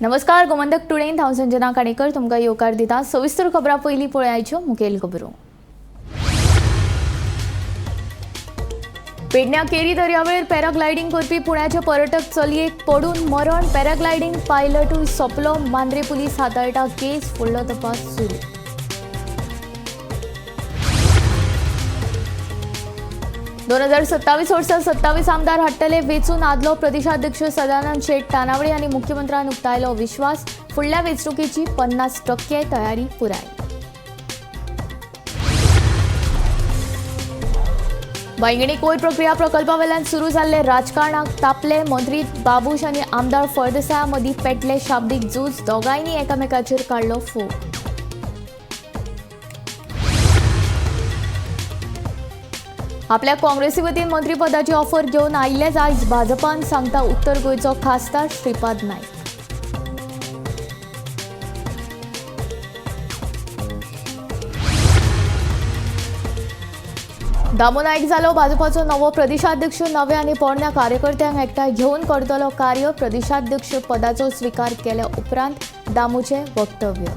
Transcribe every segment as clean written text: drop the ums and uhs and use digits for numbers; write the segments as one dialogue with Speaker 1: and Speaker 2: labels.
Speaker 1: नमस्कार, गोमंतक टुडेन हांव संजना काणेकर तुमकां येवकार दिता. सविस्तर खबरां पयलीं पळयाच्यो मुखेल खबरो. पेडण्या केरी दर्यावेळेर पॅराग्लायडींग करपी पुण्याचे पर्यटक चलयेक पडून मरण. पॅराग्लायडींग पायलटूय सोंपलो. मांद्रे पुलीस हाताळटा केस, फुडलो तपास सुरू. 2027 वर्सा 27 आमदार हाडटले वेंचून. आदलो प्रदेशाध्यक्ष सदानंद शेट तानावडे आनी मुख्यमंत्र्यान उक्तायलो विश्वास. फुडल्या वेंचणुकेची 50% तयारी पुराय. बैंगणी कोयर प्रक्रिया प्रकल्पावेल्यान सुरू जाल्ले राजकारणाक तापले. मंत्री बाबूश आनी आमदार फळदेसाया मदीं पेटले शाब्दीक झूज. दोगांयनी एकामेकाचेर काडलो फोग. आपल्या काँग्रेसी वतीन मंत्रीपदाची ऑफर घेवन आयिल्लेच आयज भाजपान, सांगता उत्तर गोंयचो खासदार श्रीपाद नायक. दामू नायक जालो भाजपाचो नवो प्रदेशाध्यक्ष. नव्या आनी पोरण्या कार्यकर्त्यांक एकठांय घेवन करतलो कार्य. प्रदेशाध्यक्ष पदाचो स्विकार केल्या उपरांत दामूचें वक्तव्य.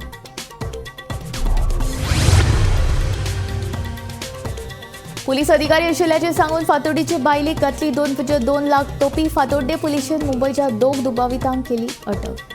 Speaker 1: पुलीस अधिकारी आशिल्ल्याचें सांगून फातोर्डेचे बायलेक घातली 2.2 लाख तोपी. फातोर्डे पुलिशेन मुंबयच्या 2 दुबावितांक केली अटक.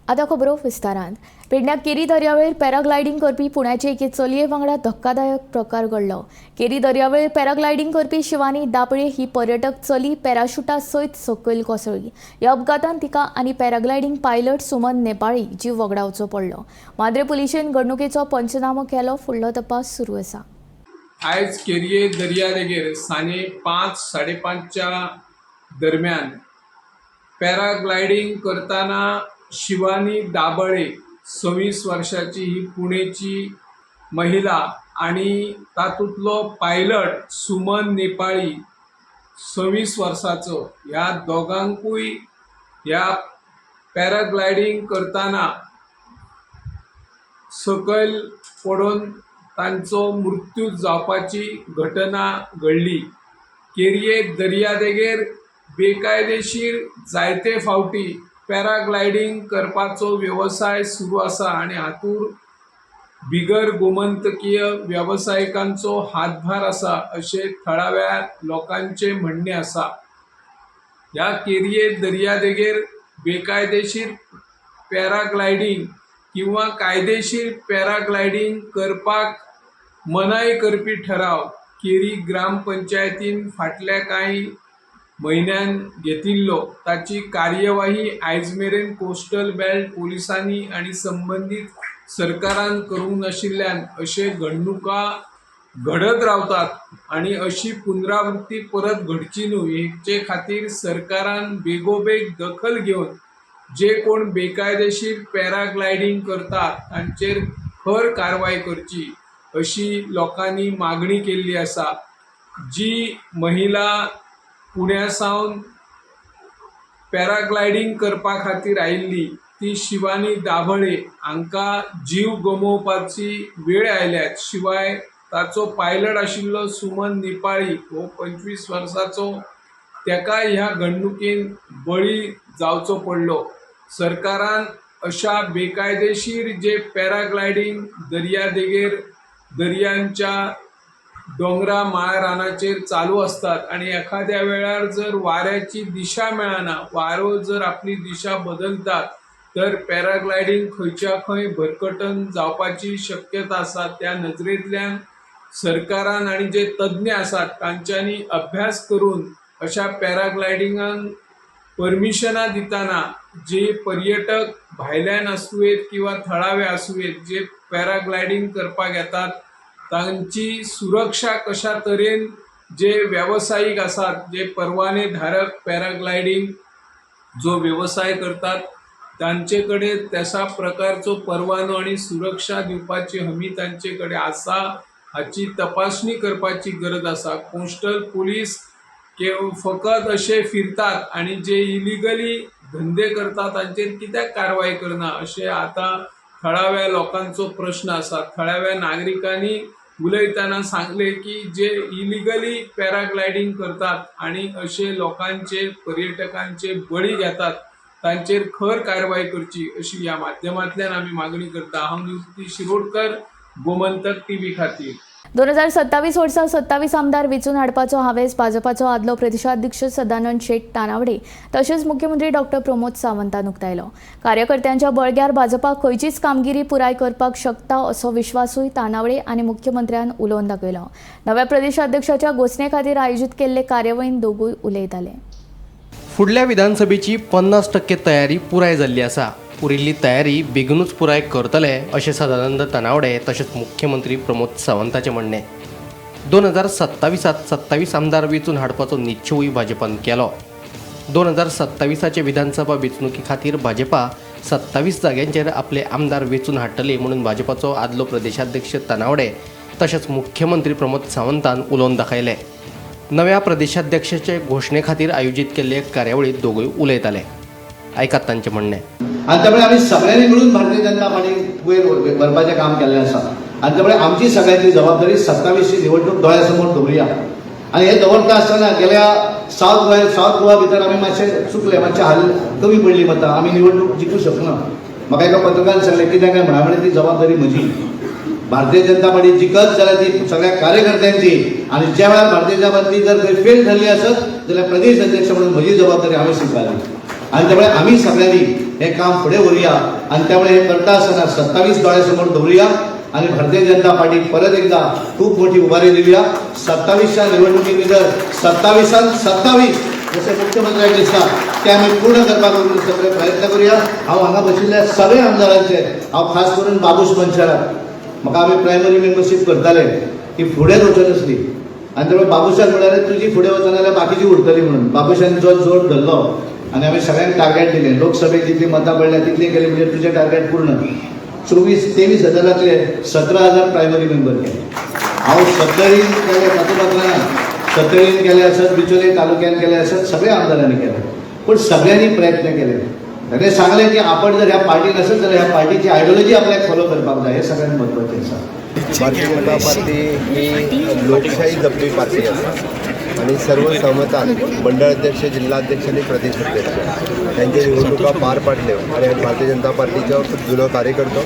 Speaker 1: आतां खबरो विस्तारान. पेडण्या केरी दर्यावेळेर पॅराग्लायडींग करपी पुण्याचे एके चलये वांगडा धक्कादायक प्रकार घडलो. केरी दर्यावेळेर पॅराग्लायडींग करपी शिवानी दाबळे ही पर्यटक चली पॅराशुटा सयत सकयल कोसळ्ळी. ह्या अपघातान तिका आनी पॅराग्लायडींग पायलट सुमन नेपाळी जीव वगडावचो पडलो. मांद्रे पुलिशेन घडणुकेचो पंचनामो केलो. फुडलो तपास सुरू आसा.
Speaker 2: आयज केरये दर्यादेगेर सांजे 5 साडेपांचच्या दरम्यान पॅराग्लायडींग करताना शिवानी दाबळे 26 वर्षाची ही पुणेची महिला आणि तातूंतलो पायलट सुमन नेपाळी 26 वर्साचो, ह्या दोगांकूय ह्या पॅराग्लायडींग करताना सकयल पडून तांचो मृत्यू जावपाची घटना घडली. केरये दर्यादेगेर बेकायदेशीर जायते फावटी पॅराग्लायडींग करपाचो वेवसाय सुरू आसा आनी हातूंत बिगर गोमंतकीय वेवसायिकांचो हातभार आसा अशें थळाव्या लोकांचें म्हणणें आसा. ह्या केरये दर्यादेगेर बेकायदेशीर पॅराग्लायडींग किंवा कायदेशीर पॅराग्लायडींग करपाक मनाय करपी ठराव केरी ग्रामपंचायतीन फाटल्या कांय म्हयन्यान घेतिल्लो. ताची कार्यवाही आयज मेरेन कोस्टल बेल्ट पोलिसांनी आनी संबंदीत सरकारान करूंक नाशिल्ल्यान अशे घडणुका घडत रावतात आनी अशी पुनरावृत्ती परत घडची न्हय हेचे खातीर सरकारान बेगोबेग दखल घेवन जे कोण बेकायदेशीर पॅराग्लायडींग करतात तांचेर खर कारवाय करची अशी लोकांनी मागणी केल्ली आसा. जी महिला पुण्या सावन पॅराग्लायडींग करपा खातीर आयिल्ली ती शिवानी दाभळे हांकां जीव गमोवपाची वेळ आयल्या. शिवाय ताचो पायलट आशिल्लो सुमन नेपाळी हो 25 वर्साचो, ताकाय ह्या घडणुकेन बळी जावचो पडलो. सरकारान अशा बेकायदेशीर जे पॅराग्लायडींग दर्यादेगेर दर्यांच्या दोंगरा माळ रानाचेर चालू असतात आणि एखाद्या वेळार जर वाऱ्याची दिशा मेळना, वारो जर आपली दिशा बदलतात तर पॅराग्लायडींग खंयच्या खंय भरकटन जावपाची शक्यता आसा. त्या नजरेंतल्यान सरकारान आनी जे तज्ञ आसात तांच्यांनी अभ्यास करून अशा पॅराग्लायडिंगाक परमिशनां दितना जे पर्यटक भायल्यान आसूं येत किंवा थळावे आसूं येत जे पॅराग्लायडींग करपाक येतात तांची सुरक्षा कशा तरेन जे वेवसायीक आसात, जे परवाने धारक पॅराग्लायडींग जो वेवसाय करतात तांचे कडेन तशा प्रकारचो परवानो आनी सुरक्षा दिवपाची हमी तांचे कडेन आसा हाची तपासणी करपाची गरज आसा. कोस्टल पुलीस फकत अशे फिरतात आनी जे इलिगली धंदे करतात तांचेर कित्याक कारवाय करना अशें आतां थळाव्या लोकांचो प्रश्न आसा. थळाव्या नागरिकांनी उलयतना सांगले की जे इलिगली पॅराग्लायडींग करतात आणि अशे लोकांचे पर्यटकांचे बळी घेतात तांचेर खर कारवाय करची अशी ह्या माध्यमांतल्यान आमी मागणी करता. हांव निवृत्ती शिरोडकर, गोमंतक टीव्ही खातीर.
Speaker 1: 2027 वर्सा 27 आमदार वेंचून हाडपाचो हावेस भाजपाचो आदलो प्रदेशाध्यक्ष सदानंद शेट तानावडे तशेंच मुख्यमंत्री डॉक्टर प्रमोद सावंतान उक्तायलो. कार्यकर्त्यांच्या बळग्यार भाजपा खंयचीच कामगिरी पुराय करपाक शकता असो विश्वासूय तानावडे आनी मुख्यमंत्र्यान उलोवन दाखयलो. नव्या प्रदेशाध्यक्षाच्या घोशणे खातीर आयोजीत केल्ले कार्यावळींत दोगूय उलयताले.
Speaker 3: फुडल्या विधानसभेची 50% तयारी पुराय जाल्ली आसा. उरिल्ली तयारी बेगीनूच पुराय करतले अशें सदानंद तानावडे तशेंच मुख्यमंत्री प्रमोद सावंताचें म्हणणें. 2027 27 आमदार वेंचून हाडपाचो निश्चयूय भाजपान केलो. 2027 विधानसभा वेंचणुके खातीर भाजपा 27 जाग्यांचेर आपले आमदार वेंचून हाडटले म्हणून भाजपाचो आदलो प्रदेशाध्यक्ष तानावडे तशेंच मुख्यमंत्री प्रमोद सावंतान उलोवन दाखयलें. नव्या प्रदेशाध्यक्षाचे घोशणे खातीर आयोजीत केल्ले कार्यावळीत दोगूय उलयताले. आयकात तांचें म्हणणें.
Speaker 4: आनी त्यामुळे आमी सगळ्यांनी मिळून भारतीय जनता पार्टी वयर व्हरपाचें काम केल्लें आसा. आनी त्यामुळे आमची सगळ्यांची जबाबदारी 27ची निवडणूक दोळ्यासमोर दवरुया. आनी हे दवरता आसतना गेल्या सावथ गोवा भितर आमी मातशे चुकले, मातशे हाल कमी पडली मतां, आमी निवडणूक जिखूं शकना. म्हाका एका पत्रकारान सांगलें, कित्याक काय म्हणा, म्हळें ती जबाबदारी म्हजी. भारतीय जनता पार्टी जिखत जाल्यार ती सगळ्या कार्यकर्त्यांची आनी ज्या वेळार भारतीय जनता पार्टी जर खंय फेल ठरली आसत जाल्यार प्रदेश अध्यक्ष म्हणून म्हजी जबाबदारी हांवें स्विकारली. आनी त्यामुळे आमी सगळ्यांनी हें काम फुडें व्हरुया. आनी त्यामुळे हे करता आसतना 27 दोळ्यासमोर दवरुया आणि भारतीय जनता पार्टी परत एकदा खूप मोठी उभारी दिवया. 27च्या निवडणुकी भितर 27 27 जशें मुख्यमंत्र्यांक दिसता ते आमी पूर्ण करपाक सगळे प्रयत्न करुया. हांव हांगा बशिल्ल्या सगळ्या आमदारांचे, हांव खास करून बाबूश मनशाराक, म्हाका आमी प्रायमरी मेंबरशीप करताले, ती फुडें वचनासली. आनी त्यामुळे बाबूशाक म्हळ्यार तुजी फुडें वचना जाल्यार बाकीची उरतली म्हणून बाबूशान जो जोड धरलो आनी आमी सगळ्यांक टार्गेट दिलें. लोकसभेक जितली मतां पडल्या तितली केली म्हणजे तुजें टार्गेट पूर्ण. 24-23 हजारांतले 17,000 प्रायमरी मेंबर केले. हांव सत्तरीन केले, तातूंत ना, सत्तरीन केले आसत, बिचोले तालुक्यान केले आसत, सगळ्या आमदारांनी केले, पूण सगळ्यांनी प्रयत्न केले. ताणें सांगलें की आपण जर ह्या पार्टीन आसत जाल्यार ह्या पार्टीची आयडियोलॉजी आपल्याक फॉलो करपाक जाय. हें सगळ्यांत म्हत्वाचें आसा.
Speaker 5: भारतीय जनता पार्टी ही लोकशाही जपपी पार्टी आसा आणि सर्व सहमतान मंडळ अध्यक्ष, जिल्हाध्यक्ष आणि प्रदेश अध्यक्ष त्यांच्या निवडणुका पार पाडल्यो. आणि भारतीय जनता पार्टीचो जुनो कार्यकर्तो,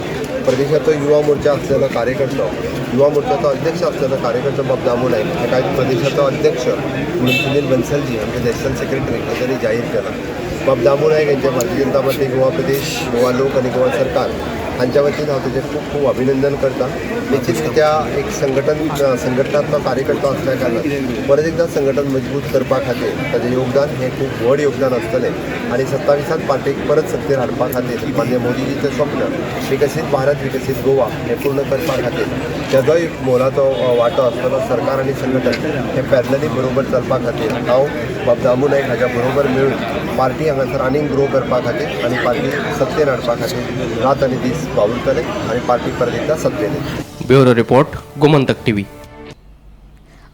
Speaker 5: प्रदेशाचो युवा मोर्चा असलेलो कार्यकर्तो, युवा मोर्चाचो अध्यक्ष असलेलो कार्यकर्तो बाब दामू नायक हाका आयज प्रदेशाचो अध्यक्ष म्हणून सुनील बन्सलजी, आमचे नॅशनल सेक्रेटरी, हांच्यानी जाहीर केला. बाब दामू नायक यांच्या भारतीय जनता पार्टी गोवा प्रदेश, गोवा लोक आणि गोवा सरकार हांच्या वतीन हांव तेजें खूब खूब अभिनंदन करता. निश्चित त्या एक संघटन संघटनात्मक कार्यकर्तो असल्या कारणान परत एकदा संघटन मजबूत करपा खातीर ताजें योगदान हें खूब व्हड योगदान आसतलें. आनी 27 पार्टीक परत सत्तेर हाडपा खातीर माननीय मोदीजीचें स्वप्न विकसीत भारत विकसीत गोवा हें पूर्ण करपा खातीर ताजोय मोलाचो वांटो आसतलो. सरकार आनी संघटन हे पॅरलली बरोबर चलपा खातीर हांव बाब दामू नायक हाज्या बरोबर मेळून पार्टी हांगासर आनीक ग्रो करपा खातीर आनी पार्टी सत्तेर हाडपा खातीर रात आनी दीस वावुरतले आनी पार्टी परत एकदा सत्तेर येतली.
Speaker 3: Bureau report, Gomantak TV.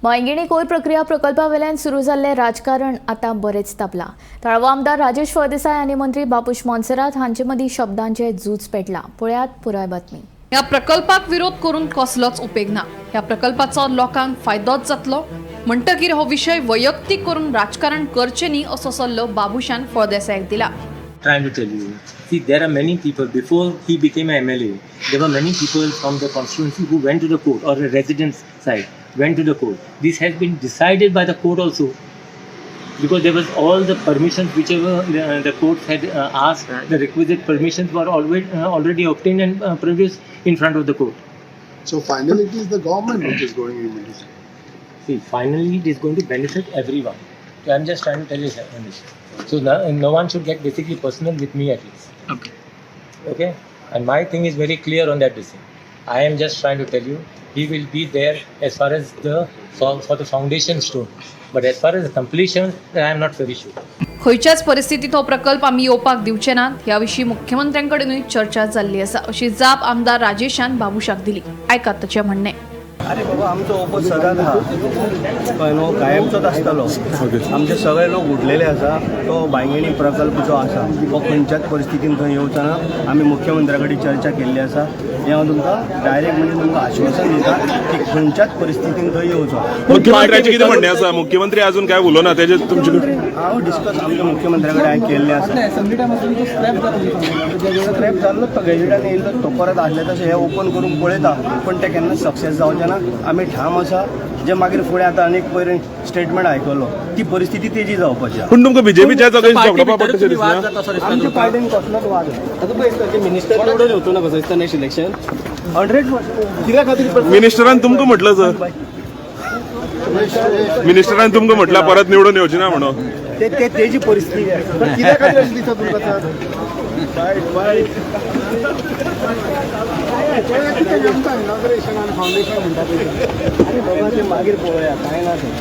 Speaker 1: Poinguinim कोयर प्रक्रिया प्रकल्पावेल्यान सुरू जाल्लें राजकारण आतां बरेंच तापलां. थळावो आमदार राजेश फळदेसाय आनी मंत्री बापूश मोन्सेरात हांचे मदीं शब्दांचें झूज पेटलां. पळयात पुराय बातमी.
Speaker 6: ह्या प्रकल्पाक विरोध करून कसलोच उपेग ना. ह्या प्रकल्पाचो लोकांक फायदोच जातलो. म्हणटकीर हो विशय वैयक्तीक करून राजकारण करचें न्ही असो सल्लो बाबूशान फळदेसायाक दिला.
Speaker 7: Trying to tell you. See, there are many people, before he became a MLA, there were many people from the constituency who went to the court, or a residence side, went to the court. This has been decided by the court also, because there was all the permissions whichever the courts had asked, the requisite permissions were already obtained and produced in front of the court.
Speaker 8: So finally, it is the government which is going immediately.
Speaker 7: See, finally it is going to benefit everyone. So I'm just trying to tell you that on this. So no one should get basically personal with me at least.
Speaker 8: Okay.
Speaker 7: Okay? And my thing is very clear on that decision. I am just trying to tell you, he will be there as far as for the foundation stone. But as far as the completion, I am not very sure.
Speaker 6: खंयच्याच परिस्थितीत हो प्रकल्प आमी येवपाक दिवचे नात. ह्या विशीं मुख्यमंत्र्यांकडेनूय चर्चा जाल्ली आसा अशी जाप आमदार राजेशान बाबूशाक दिली. आयकात ताचें म्हणणें.
Speaker 9: अरे बाबा, आमचो ओपो सदांच आहा, कळ्ळें न्हू, कायमचोच आसतलो. आमचे सगळे लोक उठलेले आसा. तो बांयगिणी प्रकल्प जो आसा तो खंयच्याच परिस्थितीन थंय येवचो ना. आमी मुख्यमंत्र्या कडेन चर्चा केल्ली आसा. हें हांव तुमकां डायरेक्ट म्हणजे तुमकां आश्वासन दिता की खंयच्याच परिस्थितीन थंय येवचो.
Speaker 10: मुख्यमंत्र्याचे कितें म्हणणें आसा? मुख्यमंत्री अजून काय उलोना तेजे तुमचे?
Speaker 9: हांव डिस्कस आमच्या मुख्यमंत्र्या कडेन हांवें केल्लें आसा. स्क्रॅप जाल्लो तो गॅजेटान येयल्लो, तो परत आसले तशें हें ओपन करूंक पळयता, पण तें केन्ना सक्सेस जावचें ना. आमी ठाम आसा. जे मागीर फुडें आतां आनीक पयर स्टेटमेंट आयकलो, ती परिस्थिती तेजी जावपाची आहा.
Speaker 10: पूण तुमकां बीजेपीच्या झगडपा पडटा तशें दिसना?
Speaker 9: आमच्या पार्टीन कसलोच वाद ना.
Speaker 3: मिनिस्टर निवडून येवचो ना कसो दिसता नेक्स्ट इलेक्शन?
Speaker 9: 100%. कित्या खातीर?
Speaker 10: मिनिस्टरान तुमकां म्हटलं सर, मिनिस्टरान तुमकां म्हटलं परत निवडून येवची ना म्हणून.
Speaker 9: ते ते तेजी परिस्थिती आसा.
Speaker 8: कित्या खातीर अशें दिसता तुमकां सर?
Speaker 9: बाय.
Speaker 8: इनॉग्रेशन आनी फावंडेशन म्हणटा तें.
Speaker 9: अरे बाबा, ते मागीर पळोवया. कांय ना, तें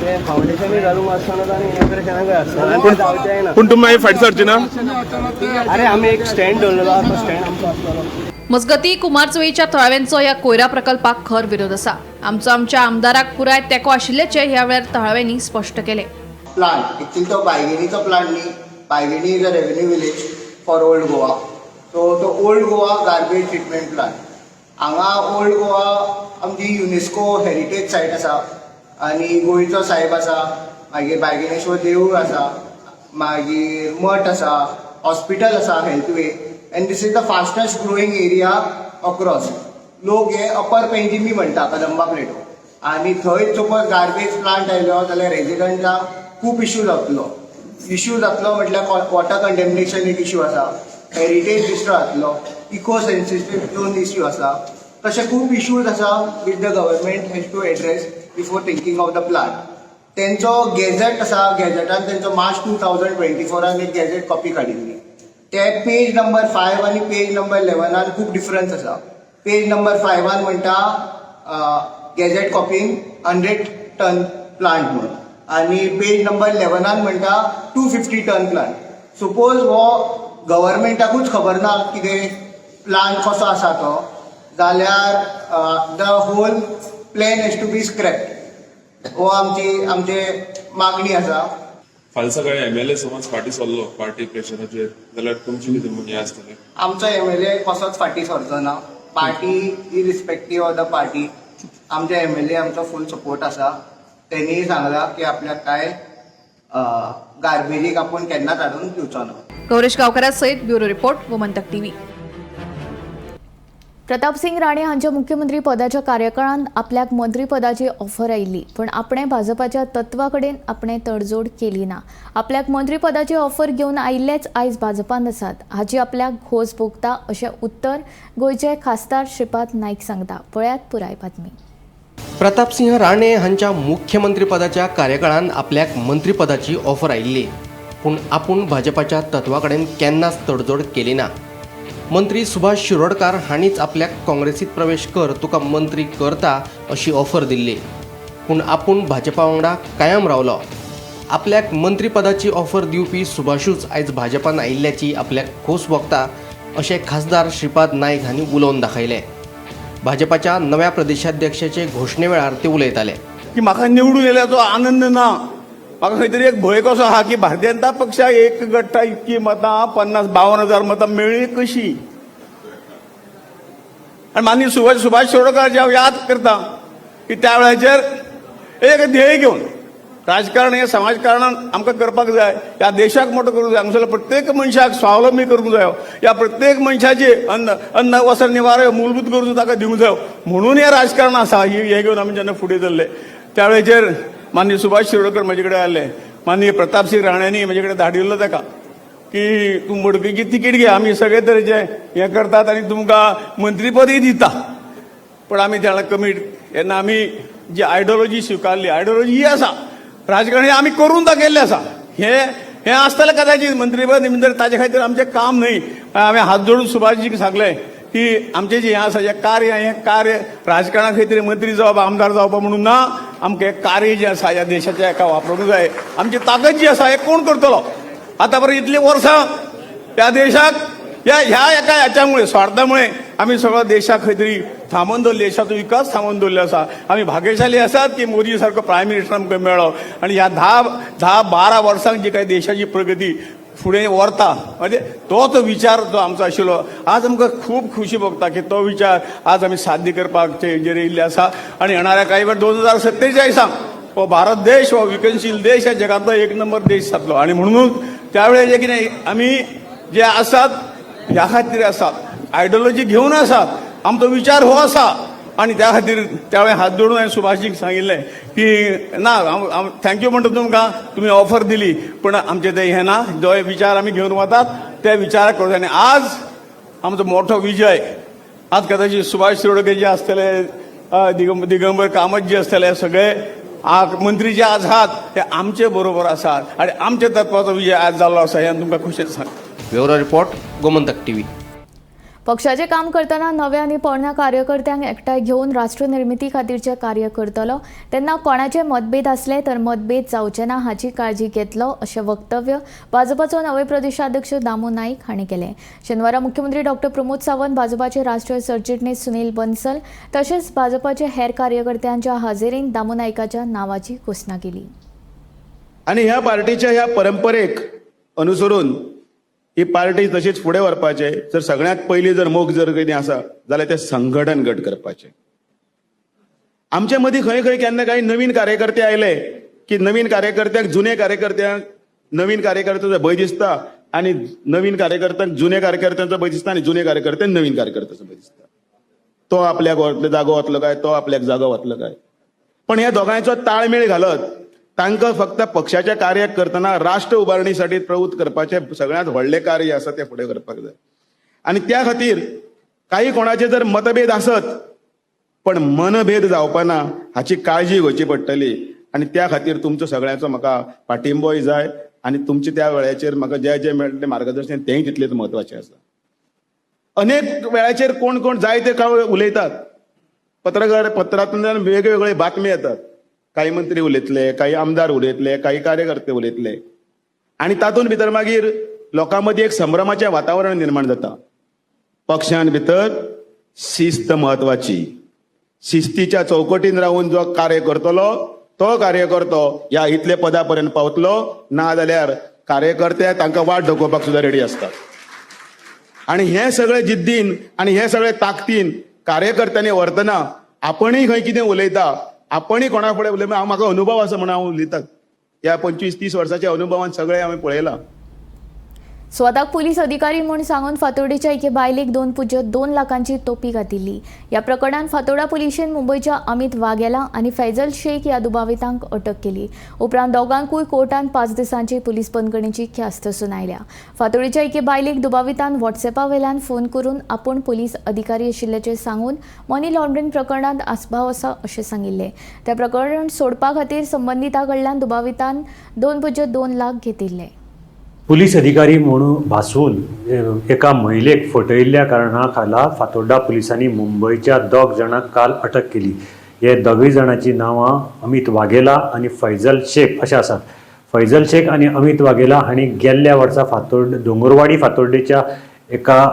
Speaker 9: तें फावंडेशनूय घालूंक आसतना आनी इनॉग्रेशनाकय आसतना आनी तें जावचेंय ना.
Speaker 10: पूण तुमी मागीर फाटीं सरची ना?
Speaker 9: अरे, आमी एक स्टँड दवरलेलो आहा, तो स्टँड आमचो आसतलो.
Speaker 6: मजगती, कुमारजुवेच्या थळाव्यांचो ह्या कोयरा प्रकल्पाक खर विरोध आसा. आमचो आमच्या आमदाराक पुराय तेंको आशिल्ल्याचें ह्या वेळार थळाव्यांनी स्पश्ट केलें.
Speaker 11: प्लांट एक्चुअली तो बायगिणीचो प्लांट न्ही. Baiguini is a revenue village for Old Goa, so तो Old Goa garbage treatment plant हांगा. ओल्ड गोवा आमची युनेस्को हेरिटेज सायट आसा आनी गोंयचो साहेब आसा, मागीर बायगिणेश्वर देवूळ आसा, मागीर मठ आसा, हॉस्पिटल आसा, Healthway, and this is the fastest growing area across. लोक हे अपर पेंजिमी म्हणटा, कदंबा प्लेटो, आनी थंय सपोज गार्बेज प्लांट आयलो जाल्यार रेजिडंटांक खूब इश्यू जातलो. इश्यू जातलो म्हटल्यार वॉटर कंटेमिनेशन एक इश्यू आसा, हेरिटेज डिस्ट्रॉय जातलो, इको सेन्सिटीव झोन इश्यू आसा. तशे खूब इश्यूज आसा which the government has to address before thinking of the plant. तेंचो गॅझेट आसा, गॅझेटान तेंचो मार्च 2024 एक गॅझेट कॉपी काडिल्ली. ते पेज नंबर 5 आनी पेज नंबर 11 खूब डिफरन्स आसा. पेज नंबर 5 म्हणटा गॅझेट कॉपीन 100 टन प्लांट म्हणून आनी पेज नंबर 11 म्हणटा 250 ton plant. Suppose हो गव्हर्मेंटाकूच खबर ना कितें प्लांट कसो आसा तो, जाल्यार the whole plan has to be scrap. हो आमची आमचे मागणी आसा.
Speaker 10: फाल्यां सकाळी एमएलए समज फाटीं सरलो पार्टी प्रेशराचेर जाल्यार तुमची कितें हें आसतलें?
Speaker 11: आमचो एमएलए कसोच फाटीं सरचो ना. Party irrespective of the party, आमचे एमएलए आमचो फूल सपोर्ट आसा. तेणी सांगला की आपल्याक काय गार्बेजीक आपूण केन्नाच हाडून दिवचो ना.
Speaker 6: गौरेश गावकरा सयत bureau report, Gomantak TV.
Speaker 1: Pratapsingh Rane हांच्या मुख्यमंत्री पदाच्या कार्यकाळांत आपल्याक मंत्रीपदाची ऑफर आयिल्ली, पूण आपणें भाजपाच्या तत्वा कडेन आपणें तडजोड केली ना. आपल्याक मंत्रीपदाची ऑफर घेवन आयिल्लेच आयज भाजपान आसात हाची आपल्याक खोस भोगता, अशें उत्तर गोंयचे खासदार श्रीपाद नायक सांगता. पळयात पुराय बातमी.
Speaker 3: प्रतापसिंह राणे हांच्या मुख्यमंत्रीपदाच्या कार्यकाळांत आपल्याक मंत्रीपदाची ऑफर आयिल्ली, पूण आपूण भाजपाच्या तत्वा कडेन केन्नाच तडजोड केली ना. मंत्री सुभाष शिरोडकार हांणीच आपल्याक काँग्रेसीत प्रवेश कर, तुका मंत्री करता अशी ऑफर दिल्ली, पूण आपूण भाजपा वांगडा कायम रावलो. आपल्याक मंत्रीपदाची ऑफर दिवपी सुभाषूच आयज भाजपान आयिल्ल्याची आपल्याक खोस भोगता, अशें खासदार श्रीपाद नायक हांणी उलोवन दाखयलें. भाजपाच्या नव्या प्रदेशाध्यक्षाचे घोशणे वेळार ते उलयताले.
Speaker 12: की म्हाका निवडून येयल्याचो आनंद ना, म्हाका खंय तरी एक भंय कसो आहा की भारतीय जनता पक्षाक एक गट्टा इतकी मतां, 50-52 हजार मतां मेळ्ळी कशी? आनी माननीय सुभाष सुभाष शिरोडकर हांव याद करता की त्या वेळाचेर एक ध्येय घेवन राजकारण हें समाजकारणान आमकां करपाक जाय, ह्या देशाक मोठो करूंक जाय, हांगासरल्या प्रत्येक मनशाक स्वावलंबी करूंक जायो, ह्या प्रत्येक मनशाची अन्न अन्न वस्त्र निवार मूलभूत गरजो ताका दिवंक जायो म्हणून हें राजकारण आसा. ही हें घेवन आमी जेन्ना फुडें चल्ले, त्या वेळेचेर माननीय सुभाष शिरोडकर म्हजे कडेन आयले. माननीय प्रतापसिंग राण्यांनी म्हजे कडेन धाडिल्लो ताका की तूं मडकयची तिकीट घे, आमी सगळे तरेचे हें करतात आनी तुमकां मंत्रीपदय दिता. पण आमी त्याला कमीट तेन्ना आमी जी आयडियोलॉजी स्विकारली, आयडियोलॉजी ही आसा, राजकारण हे आमी करून दाखयल्लें आसा. हे हें आसतलें कदाचित मंत्रीपद निमित्त, ताजे खातीर आमचें काम न्हय. हांवें हात जोडून सुभाषजीक सांगलें की आमचें जें हें आसा, जें कार्य, हें कार्य राजकारणा खातीर मंत्री जावप, आमदार जावप म्हणून ना. आमकां हें कार्य जें आसा ह्या देशाच्या एका वापरूंक जाय. आमची ताकद जी आसा, हें कोण करतलो? आतां पर्यंत इतलीं वर्सां ह्या देशाक ह्या ह्या एका ह्याच्यामुळे, स्वार्थामुळे आमी सगळो देशाक खंय तरी थांबोवन दवरली, देशाचो विकास थांबोवन दवरलो आसा. आमी भाग्यशाली आसात की मोदी सारको प्रायम मिनिस्टर आमकां मेळ्ळो आनी ह्या 10-12 वर्सांक जी काही देशाची प्रगती फुडें व्हरता, म्हणजे तोच विचार जो आमचो आशिल्लो, आज आमकां खूब खुशी भोगता की तो विचार आज आमी साध्य करपाक हेजेर येयल्ले आसा. आनी येणाऱ्या कांय वेळ 2047 हो भारत देश हो विकसनशील देश, ह्या जगांतलो एक नंबर देश जातलो. आनी म्हणूनच त्यावेळेर जे कितें आमी जे आसात ह्या खातीर आसात, आयडियोलॉजी घेवन आसात, आमचो विचार हो आसा. आनी त्या खातीर त्यावेळेर हात जोडून हांवें सुभाषजीक सांगिल्लें की ना, thank you म्हणटा तुमकां, तुमी ऑफर दिली, पूण आमचें तें हें ना, जो विचार आमी घेवन वतात ते विचार करून. आनी आज आमचो मोठो विजय, आज कदाचित सुभाष शिरोडकर जे आसतले, दिगंबर कामत जे आसतले, सगळे मंत्री जे आज आहात ते आमचे बरोबर आसात आनी आमच्या तत्वाचो विजय आज जाल्लो आसा हें तुमकां खुशेन सांगता.
Speaker 3: Bureau report, Gomantak TV.
Speaker 1: पक्षाचें काम करतना नव्या आनी पोरण्या कार्यकर्त्यांक एकठांय घेवन राष्ट्रनिर्मिती खातीरचें कार्य करतलो, तेन्ना कोणाचे मतभेद आसले तर मतभेद जावचे ना हाची काळजी घेतलो, अशें वक्तव्य भाजपाचो नवे प्रदेशाध्यक्ष दामू नाईक हांणी केलें. शेनवारा मुख्यमंत्री डॉक्टर प्रमोद सावंत, भाजपाचे राष्ट्रीय सरचिटणीस सुनील बन्सल तशेंच भाजपाचे हेर कार्यकर्त्यांच्या हाजेरीन दामू नाईकाच्या नावाची घोशणा केली.
Speaker 13: आणि ह्या पार्टीच्या ह्या परंपरेक अनुसरून ही पार्टी तशीच फुडें व्हरपाचें जर सगळ्यांत पयलीं जर मोख जर कितें आसा जाल्यार तें संघटन घट करपाचें. आमचे मदीं खंय खंय केन्ना कांय नवीन कार्यकर्ते आयले की नवीन कार्यकर्त्यांक जुने कार्यकर्त्यांक नवीन कार्यकर्त्याचो भंय दिसता आनी नवीन कार्यकर्त्यांक जुने कार्यकर्त्यांचो भंय दिसता आनी जुने कार्यकर्त्यांक नवीन कार्यकर्त्याचो भंय दिसता. तो आपल्याक जागो वतलो काय, तो आपल्याक जागो वतलो काय. पण ह्या दोगांयचो ताळमेळ घालत तांकां फक्त पक्षाच्या कार्याक करतना राष्ट्र उबारणीसाठी प्रवृत्त करपाचें सगळ्यांत व्हडलें कार्य आसा तें फुडें करपाक जाय. आनी त्या खातीर काही कोणाचे जर मतभेद आसत पण मनभेद जावपाना हाची काळजी घेवची पडटली. आनी त्या खातीर तुमचो सगळ्यांचो म्हाका पाठिंबोय जाय आनी तुमचे त्या वेळाचेर म्हाका जें जें मेळटलें मार्गदर्शन तेंय तितलेंच म्हत्वाचें आसा. अनेक वेळाचेर कोण कोण जाय ते काय उलयतात, पत्रकार पत्रांतल्यान वेगवेगळे बातमी येतात, काही मंत्री उलयतले, काही आमदार उलयतले, काही कार्यकर्ते उलयतले आनी तातूंत भितर मागीर लोकां मदीं एक संभ्रमाचें वातावरण निर्माण जाता. पक्षान भितर शिस्त म्हत्वाची, शिस्तीच्या चौकटीन रावन जो कार्य करतलो तो कार्यकर्तो ह्या इतले पदा पर्यंत पावतलो, ना जाल्यार कार्यकर्ते तांकां वाट दाखोवपाक सुद्दां रेडी आसतात. आनी हें सगळें जिद्दीन आनी हें सगळें ताकदीन कार्यकर्त्यांनी व्हरतना आपणूय खंय कितें उलयता, आपणूय कोणा फुडें उलयता, हांव म्हाका अनुभव आसा म्हणून हांव उलयता. ह्या 25-30 वर्साच्या अनुभवान सगळें हांवें पळयलां.
Speaker 1: स्वताक पुलीस अधिकारी म्हूण सांगून फातोर्डेच्या एके बायलेक 2.02 लाखांची तोपी घातिल्ली. ह्या प्रकरणांत फातोर्डा पुलिशेन मुंबयच्या अमित वाघेला आनी फैजल शेख ह्या दुबावितांक अटक केली. उपरांत दोगांकूय कोर्टान 5 दिसांची पुलीस बंदखणीची ख्यास्त सुनायल्या. फातोर्डेच्या एके बायलेक दुबावितान व्हॉट्सएपा वेल्यान फोन करून आपूण पुलीस अधिकारी आशिल्ल्याचें सांगून मनी लॉन्ड्रिंग प्रकरणांत आस्पाव आसा अशें सांगिल्लें. तें प्रकरण सोडपा खातीर संबंदिता कडल्यान दुबावितान 2.02 लाख घेतिल्ले.
Speaker 14: पुलीस अधिकारी म्हणून भासून एका महिलेक फटयिल्ल्या कारणा खाला फातोड्डा पुलिसांनी मुंबयच्या 2 जाणांक काल अटक केली. हे दोगूय जाणांची नांवां अमित वाघेला आनी फैजल शेख अशें आसात. फैजल शेख आनी अमित वाघेला हांणी गेल्ल्या वर्सा दोंगरवाडी फातोड्डेच्या एका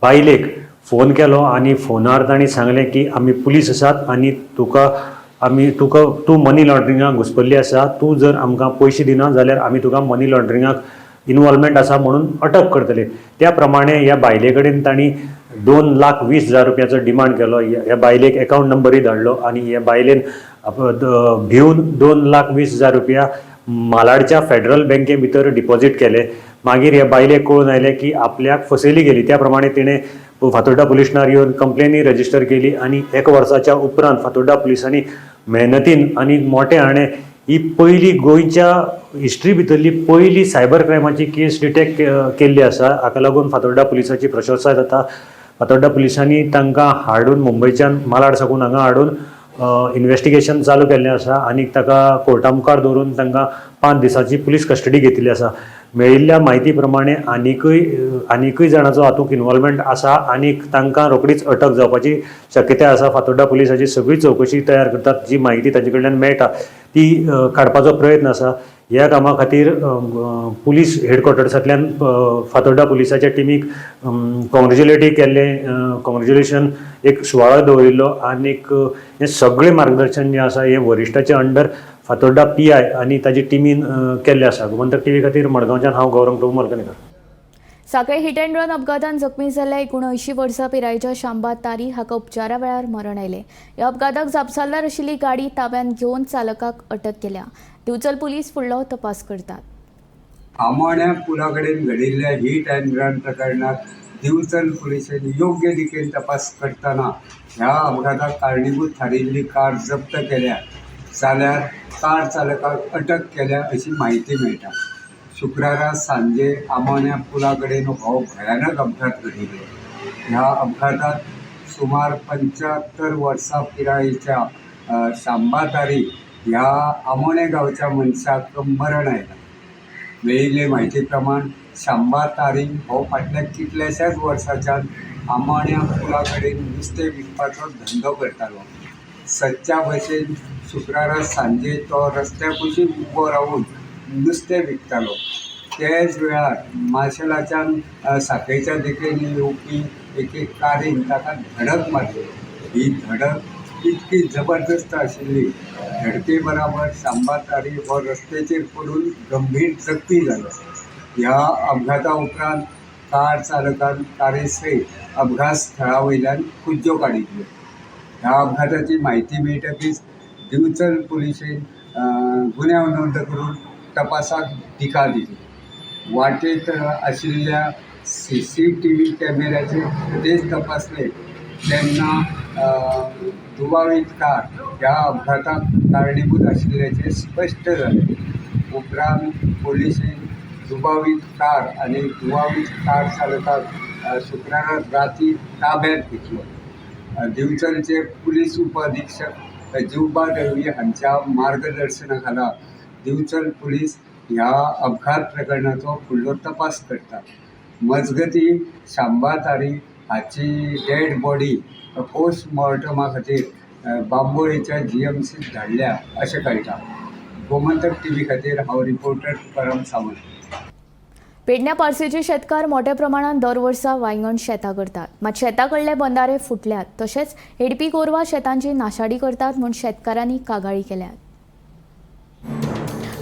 Speaker 14: बायलेक फोन केलो आनी फोनार तांणी सांगलें की आमी पुलीस आसात आनी तुका आमी तुका तूं मनी लॉन्ड्रिंगाक घुसपल्ली आसा, तूं जर आमकां पयशे दिना जाल्यार आमी तुका मनी लॉन्ड्रिंगाक इनवॉल्वमेंट आसा म्हणून अटक करतले. त्या प्रमाणे ह्या बायले कडेन तांणी 2,20,000 रुपयाचो डिमांड केलो. ह्या बायलेक एकावंट नंबरूय धाडलो आनी ह्या बायलेन भिवन 2,20,000 रुपया मालाडच्या फेडरल बँके भितर डिपॉझीट केले. मागीर ह्या बायलेक कळून आयलें की आपल्याक फसयली गेली. त्या प्रमाणे तिणें फातोड्डा पुलीस स्टेशनार येवन कंप्लेनूय रजिस्टर केली आनी 1 वर्साच्या उपरांत फातोड्डा पुलिसांनी मेहनतीन आनी मोठे हाणें ही पयली गोंयच्या हिस्ट्री भितरली पयली सायबर क्रायमाची केस डिटेक्ट केल्ली आसा. हाका लागून फातोड्डा पुलिसाची प्रशंसा जाता. फातोड्डा पुलिसांनी तांकां हाडून मुंबयच्यान मालाड साकून हांगा हाडून इन्वेस्टिगेशन चालू केल्लें आसा आनी ताका कोर्टा मुखार दवरून तांकां 5 दिसांची पुलीस कस्टडी घेतिल्ली आसा. मेळिल्ल्या म्हायती प्रमाणे आनीकूय जाणांचो हातूंत इनवॉल्वमेंट आसा आनी तांकां रोखडीच अटक जावपाची शक्यताय आसा. फातोड्डा पुलिसाची सगळी चवकशी तयार करतात, जी म्हायती तांचे कडल्यान मेळटा ती काडपाचो प्रयत्न आसा. ह्या कामा खातीर पुलीस हेडक्वॉर्टर्सांतल्यान फातोर्डा पुलिसाच्या टिमीक कॉंग्रेच्युलेटूय केल्लें, कॉंग्रेच्युलेशन एक सुवाळो दवरिल्लो आनीक हें सगळें मार्गदर्शन जें आसा हें वरिश्ठाचे अंडर फातोर्डा PI आनी ताजी टिमीन केल्लें आसा. गोमंतक टीव्ही खातीर मडगांवच्यान हांव गौरंग प्रभू मलकणेकर.
Speaker 1: सांखळे हिट अँड रन अपघातान जखमी जाल्ल्या 79 वर्सां पिरायेच्या शांबा तारी हाका उपचारा वेळार मरण आयलें. ह्या अपघाताक जापसालदार आशिल्ली गाडी ताब्यांत घेवन चालकाक अटक केल्या. दिवचल पुलीस फुडलो तपास करतात.
Speaker 15: आमोण्या पुला कडेन घडिल्ल्या हीट अँड रन प्रकरणात दिवचल पुलिशेन योग्य दिकेन तपास करतना ह्या अपघाताक कारणीभूत थारिल्ली कार जप्त केल्या जाल्यार कार चालकाक अटक केल्या अशी म्हायती मेळटा. शुक्रारा सांजे आमोण्या पुला कडेन हो भयानक अपघात घडिल्लो. ह्या अपघातात सुमार 75 वर्सां पिरायेच्या शांबा तारी ह्या आमोणे गांवच्या मनशाक मरण आयलां. मेळिल्ले म्हायती प्रमाण शांबा तारी हो फाटल्या कितल्याशाच वर्सांच्यान आमोण्या पुला कडेन नुस्तें विकपाचो धंदो करतालो. सदच्या भशेन शुक्रारा सांजे तो रस्त्या कुशीक उबो रावन नुस्तें विकतालो. त्याच वेळार माशेलाच्यान सांखळेच्या दिकेन येवपी एके कारीन ताका धडक मारली. ही धडक इतकी जबरदस्त आशिल्ली, धडके बराबर शांबा तारी हो रस्त्याचेर पडून गंभीर जखमी जालो. ह्या अपघाता उपरांत कार चालकान कारी सयत अपघात स्थळा वयल्यान खुज्ज्यो काडिल्ल्यो. ह्या अपघाताची म्हायती मेळटकीच दिवचल पुलिशेन गुन्यांव नोंद करून तपासाक दिका दिली. वाटेत आशिल्ल्या CCTV कॅमेऱ्याचे फुटेज तपासले तेन्ना दुबावीत कार ह्या अपघाताक कारणीभूत आशिल्ल्याचें स्पश्ट जालें. उपरांत पुलिशेन दुबावीत कार आनी दुबावीत कार चालकाक शुक्रारा राती ताब्यांत घेतलो. दिवचलचे पुलीस उपअधिक्षक जिवबा दळवी हांच्या मार्गदर्शना खाला दिवचल पुलीस ह्या अपघात प्रकरणाचो फुडलो तपास करता. मजगती शांबा तारी हाची डेड बॉडी पोस्टमॉर्टमा खातीर बांबोळेच्या GMCत धाडल्या अशें कळटा. गोमंतक टीव्ही खातीर हांव रिपोर्टर परम सावंत.
Speaker 1: पेडण्या पार्सेचे शेतकार मोठ्या प्रमाणात दर वर्सा वांयगण शेतां करतात. मात शेता कडले बंदारे फुटल्यात तशेंच हेडपी गोरवां शेतांची नाशाडी करतात म्हूण शेतकारांनी कागाळी केल्यात.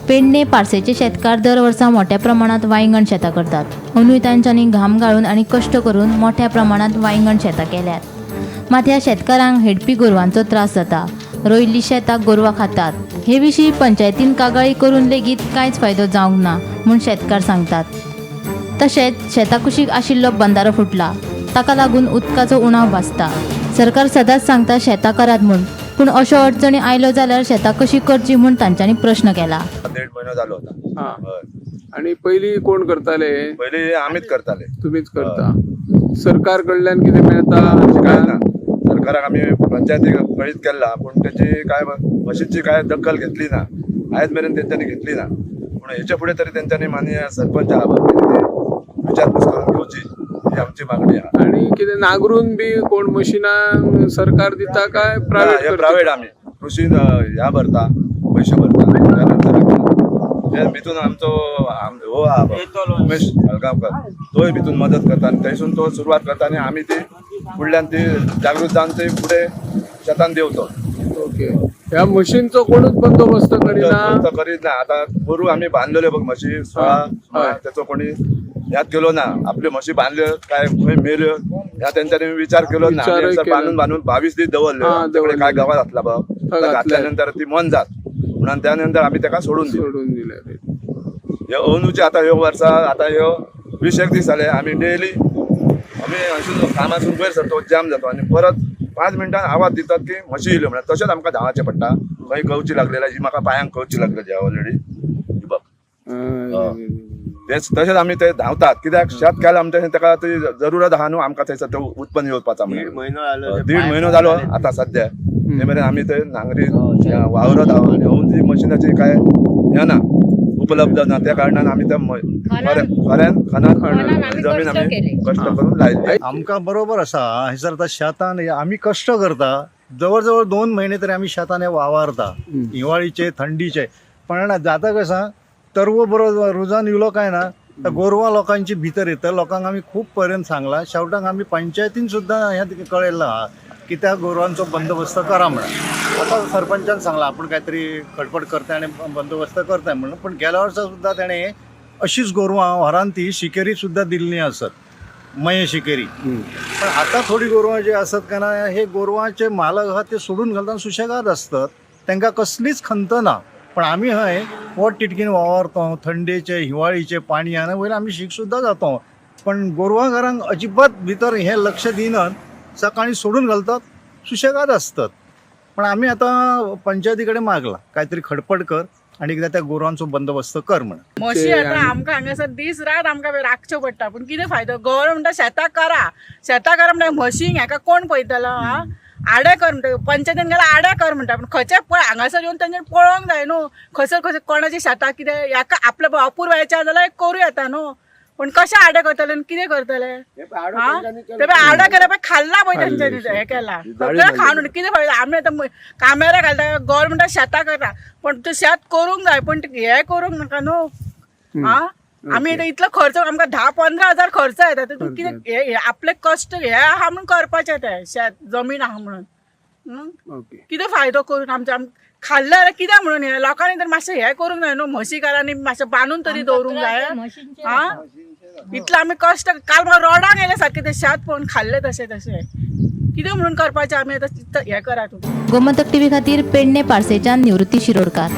Speaker 16: पेडणे पार्सेचे शेतकार दर वर्सा मोठ्या प्रमाणात वांयगण शेतां करतात. अंदूय तांच्यांनी घाम गाळून आनी कश्ट करून मोठ्या प्रमाणात वांयगण शेतां केल्यात. मात ह्या शेतकारांक हेडपी गोरवांचो त्रास जाता. रोयिल्लीं शेतां गोरवां खातात. हे विशीं पंचायतीन कागाळी करून लेगीत कांयच फायदो जावंक ना म्हूण शेतकार सांगतात. तशेंच शेता कुशीक आशिल्लो बंदारो फुटला, ताका लागून उदकाचो उणाव भासता. सरकार सदांच सांगता शेतां करात म्हूण, पूण अश्यो अडचणी आयल्यो जाल्यार शेतां कशी करची म्हूण तांच्यांनी प्रश्न केला.
Speaker 13: 1.5 म्हयनो जालो आता.
Speaker 2: आणि पयलीं कोण करताले?
Speaker 13: पयलीं आमीच करताले.
Speaker 2: तुमीच करता. सरकार कडल्यान कितें मेळता?
Speaker 13: काय ना, सरकाराक आमी पंचायतीक कळीत केला, पूण तेची काय मशीनची काय दखल घेतली ना, आयज मेरेन तेंच्यांनी घेतली ना. पूण हेच्या फुडें तरी तेंच्यांनी माननीय सरपंच आहा विचारपूस करून घेवची ही आमची मागणी आहा.
Speaker 2: आणि कितें नागरून बी कोण मशिनां सरकार दिता काय प्रायव्हेट?
Speaker 13: प्रायव्हेट. आमी कृषी ह्या भरता, पयशे भरता. त्यानंतर ते भितून आमचो हो आहा उमेश साळगांवकर, तोय भितून मदत करता आनी थंयसून तो सुरवात करता आनी आमी ती फुडल्यान ती जागृत जावन ती फुडें शेतान देंवतो.
Speaker 2: ओके. ह्या मशीनचो कोणूच बंदोबस्त करिना?
Speaker 13: करीत ना. आतां गोरू आमी बांदलेल्यो बघ म्हशी 16, तेचो कोणी याद केलो ना. आपल्यो म्हशी बांदल्यो काय खंय मेल्यो ह्या तेंच्यांनी विचार केलो ना. बांदून बांदून 22 दीस दवरल्यो. आमच्याकडे काय गांवात घातला बघ, घातल्या नंतर ती मन जात म्हणून त्या नंतर आमी तेका सोडून
Speaker 2: दिले.
Speaker 13: हे अंदूचे आतां ह्यो वर्सा आतां ह्यो 20 दीस जाले आमी डेली आमी अशें कामासून वयर सरतो, जाम जातो आनी परत 5 मिनटान आवाज दितात की म्हशी येयल्यो म्हणल्यार तशेंच आमकां धांवाचें पडटा. खंय कवची लागलेली ही म्हाका पांयांक कवची लागलेली ऑलरेडी ही बघ. तेच तशेंच आमी ते धांवतात कित्याक शेत केलां आमचें ताका ती जरुरत आहा न्हू आमकां थंयसर तें उत्पन्न येवपाचा म्हणून. 1.5 म्हयनो जालो आतां सद्या ते मेरेन आमी ते नांगरी वावरत आहा आनी अजून ती मशिनाची काय हें ना, उपलब्ध ना. त्या कारणान आमी त्या खऱ्यान खणान जमीन आमी कश्ट करून लायली.
Speaker 17: आमकां बरोबर आसा हयसर आतां शेतान आमी कश्ट करता, जवळ जवळ 2 म्हयने तरी आमी शेतान वावरता, हिवाळीचे थंडीचे. पण जाता कशें तरवो बरो रुजान येयलो काय ना गोरवां लोकांची भितर येता. लोकांक आमी खूब पर्यंत सांगला, शेवटाक आमी पंचायतीन सुद्दां हें कळयलां आहा की त्या गोरवांचो बंदोबस्त करा म्हणून. आतां सरपंचान सांगलां आपूण काय तरी खटपट करता आनी बंदोबस्त करता म्हणून, पण गेल्या वर्सा सुद्दां तेणें अशीच गोरवां व्हरान ती शिकेरी सुद्दां दिल्ली आसत, मये शिकेरी. पण आतां थोडी गोरवां जी आसत काय ना, हे गोरवांचे मालक आहा ते सोडून घालता, सुशेगाद आसतात, तांकां कसलीच खंत ना. पण आमी हय पोट तिटकीन वावरतो, थंडेचे हिवाळीचे पाणी आनी वयर आमी शीक सुद्दां जातो, पण गोरवांघरांक अजिबात भितर हें लक्ष दिनात, सकाळी सोडून घालतात, सुशेगाद आसतात. पण आमी आतां पंचायती कडेन मागला काय तरी खडपड कर आनी एकदां त्या गोरवांचो बंदोबस्त कर म्हणून.
Speaker 18: म्हशी आतां आमकां हांगासर दीस रात आमकां राखच्यो पडटा, पूण कितें फायदो? गव्हर्मेंट म्हणटा शेतां करा, शेतां करा म्हणटा, म्हशींक हेका कोण पळयतलो? आं, आडे कर म्हणटा, पंचायतीन गेल्यार आडे कर म्हणटा, पूण खंयचे पळय हांगासर येवन तेंच्यानी पळोवंक जाय न्हू, खंयसर खंयसर कोणाची शेतां कितें हेका आपल्या अपुरबायेचें आसा जाल्यार करूं येता न्हू, पूण कशें आडे करतले आनी कितें करतले? ते पळय आडे केले पळय, खाल्ला पळय तेंच्यांनी, हें केलां सगळें खावन कितें फायदो? आमी आतां कामेऱ्यां घालता, गव्हर्मेंटा शेतां करता, पण तें शेत करूंक जाय, पण हें करूंक नाका न्हू. आं, आमी आतां इतलो खर्च, आमकां 10-15 हजार खर्च येता, तितून कितें आपले कश्ट हे आहा म्हणून करपाचें तें शेत जमीन आहा म्हणून कितें फायदो करून आमच्या खाल्लें जाल्यार कित्याक म्हणून हें लोकांनी तर मातशें हें करूंक जाय न्हू, म्हशीकारांनी मातशें बांदून तरी दवरूंक जाय. आं, इतलें आमी कश्ट, काल म्हाका रोडांक येयले सारकें तें शेत पळोवन खाल्लें तशें तशें, कितें म्हणून करपाचें आमी आतां हें करा तुमी.
Speaker 16: गोमंतक टीव्ही खातीर पेडणे पार्सेच्यान निवृत्ती शिरोडकार.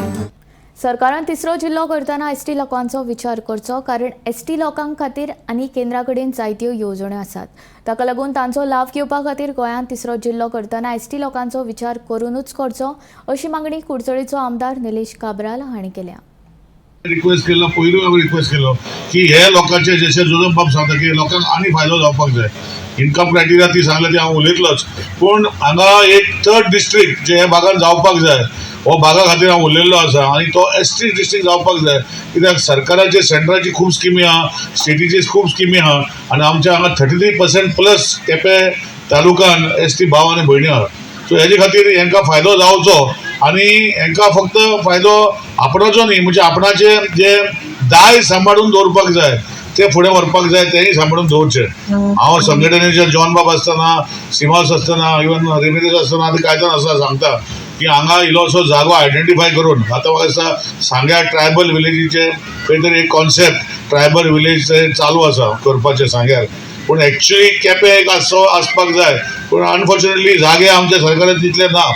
Speaker 1: सरकारान तिसरो जिल्लो करतना एसटी लोकांचो विचार करचो, कारण एसटी लोकां खातीर आनी केंद्रा कडेन जायत्यो येवजण्यो आसात, ताका लागून तांचो लाव घेवपा खातीर गोंयांत तिसरो जिल्लो करतना एसटी लोकांचो विचार करूनच करचो, अशी मागणी कुडचडेचो आमदार निलेश काब्राल हांणी केल्या.
Speaker 19: रिक्वेस्ट केलो, पयलूय हांवें रिक्वेस्ट केलो की हे लोकांचे जशे जुजम बाब सांगता की लोकांक आनी फायदो जावपाक जाय, इन्कम क्रायटेरिया ती सांगल्या ती हांव उलयतलोच, पूण हांगा एक थर्ड डिस्ट्रिक्ट जे ह्या भागान जावपाक जाय, हो भागा खातीर हांव उलयल्लो आसा आनी तो एस टी डिस्ट्रिक्ट जावपाक जाय, कित्याक सरकाराचे सेंट्राची खूब स्किमी आहा, स्टेटीची खूब स्किमी आहा आनी आमच्या हांगा 33% प्लस केपें तालुकान एस टी भाव आनी भयणी आहा. सो हेजे खातीर हेंकां फायदो जावचो आनी हेंकां फक्त फायदो आपणाचो न्ही, म्हणजे आपणाचे जे दायज सांबाळून दवरपाक जाय ते फुडें व्हरपाक जाय, तेंय सांबाळून दवरचें. हांव संघटनेचे जॉन बाब आसतना, सिमास आसतना, इवन रेमिरेस आसतना आतां कायतान आसा सांगता की हांगा इल्लोसो जागो आयडेंटिफाय करून आतां म्हाका दिसता सांग्या ट्रायबल विलेजीचे खंय तरी एक कॉन्सेप्ट ट्रायबल विलेज चालू आसा करपाचें सांग्यार, पूण एक्चुली केपें एक आसपाक जाय, पूण अनफॉर्च्युनेटली जागे आमच्या सरकारान तितले ना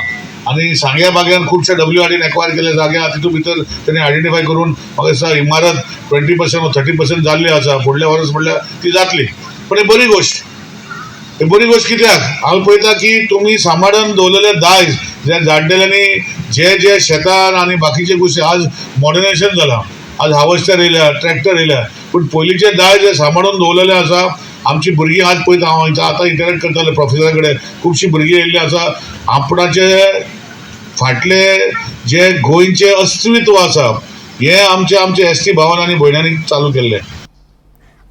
Speaker 19: आनी सांग्या बागेन खुबशे WRDन एक्वायर केल्ले जागे आहा, तितून भितर तेणी आयडेंटिफाय करून म्हाका दिसता इमारत 20% वा 30% जाल्ली आसा, फुडल्या वर्स म्हणल्यार ती जातली. पूण ही बरी गोश्ट, ही बरी गोश्ट कित्याक हांव पळयता की तुमी सांबाळून दवरलेले दायज जे जाणटेल्यांनी जे जे शेतान आनी बाकीचे गोश्टी आज मॉडर्नायजेशन जालां, आज हार्वेस्टर येयल्या, ट्रॅक्टर येयल्या, पूण पयलींचे दायज जे सांबाळून दवरलेले आसा, आमची भुरगीं आज पळयता, हांव आतां इंटरेक्ट करताले प्रोफेसरा कडेन, खुबशीं भुरगीं येयल्लीं आसा, आपणाचे फाटले जे गोंयचें अस्तित्व आसा हें आमचे आमचे एस टी भावान आनी भयणांनी चालू केल्लें.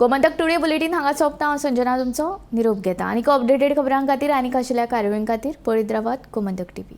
Speaker 1: गोमंतक टुडे बुलेटीन हांगा सोंपता. हांव संजना तुमचो निरोप घेता. आनीक अपडेटेड खबरां खातीर आनी आशिल्ल्या कार्यावळीं खातीर पळयत रावात गोमंतक टीव्ही.